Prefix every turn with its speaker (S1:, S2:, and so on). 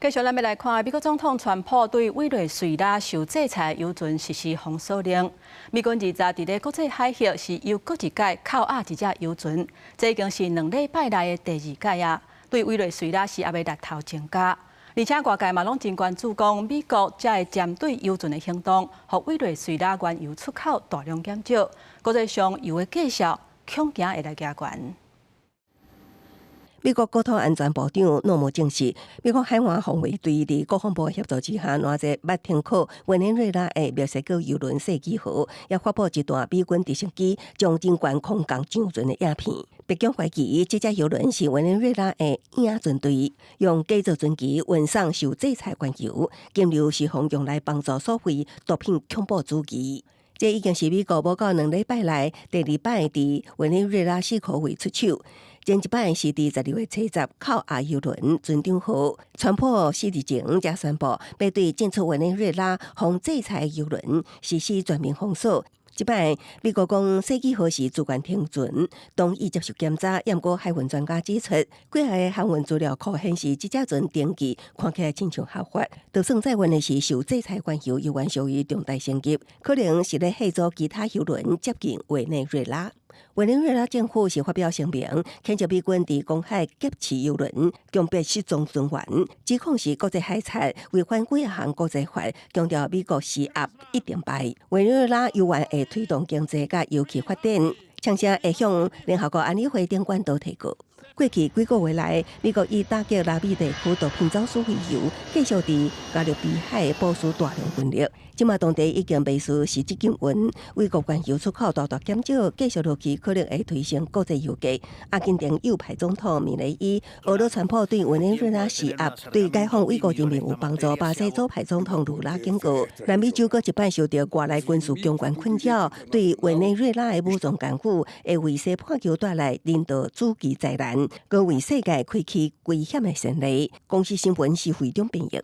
S1: 繼續咱欲來看，美國總統川普對委內瑞拉受制裁油船實施封鎖令。美軍二十佇咧國際海域是又閣一擺扣押一隻油船，這已經是2禮拜內的第二擺啊！對委內瑞拉施壓的力頭增加，而且外界嘛攏真關注講美國這个針對油船的行動，予委內瑞拉原油出口大量減少，國際上油的價數恐驚會來加懸。
S2: 美國國土安全部長諾姆證實，美國海岸防衛隊佇國防部協助之下，攔截欲停靠委內瑞拉的墨西哥油輪世紀號，也發布一段美軍直升機將人員空降上船的影片。白宮懷疑這隻油輪是委內瑞拉的影船隊，用假造船旗運送受制裁原油，金流是予用來幫助所謂毒品恐怖主義。這已經是美國無夠2禮拜內第二擺佇委內瑞拉四口位出手。前一擺是佇12月初10扣押油輪船長號，川普4日前才宣布，欲對進出委內瑞拉予制裁油輪實施全面封鎖。這擺美國講世紀號是自願停船，同意接受檢查。毋過海運專家指出，幾個航運資料庫顯示，這隻船登記看起來親像合法。就算載運的是受制裁原油，猶原屬於重大升級，可能是咧嚇阻其他油輪接近委內瑞拉。委內瑞拉政府是發表聲明，譴責美軍佇公海劫持油輪，強迫失蹤船員，指控是國際海賊違反幾項國際法，強調美國施壓一定敗。委內瑞拉猶原會推動經濟佮油氣發展，並且會向聯合國安理會等管道提告。過去幾個月來，美國以打擊拉美地區毒品走私為由，繼續佇加勒比海部署大量軍力。這馬當地已經袂輸實質禁運，美國原油出口大大減少，繼續落去可能會推升國際油價。阿根廷右派總統米雷伊，呵咾川普對委內瑞拉施壓，對解放美國人民有幫助。巴西左派總統盧拉警告，南美洲閣一擺受著外來軍事強權困擾，對委內瑞拉的武裝干預，會為西半球帶來人道主義災難，閣為世界開啟危險的先例。公視新聞是會長編譯。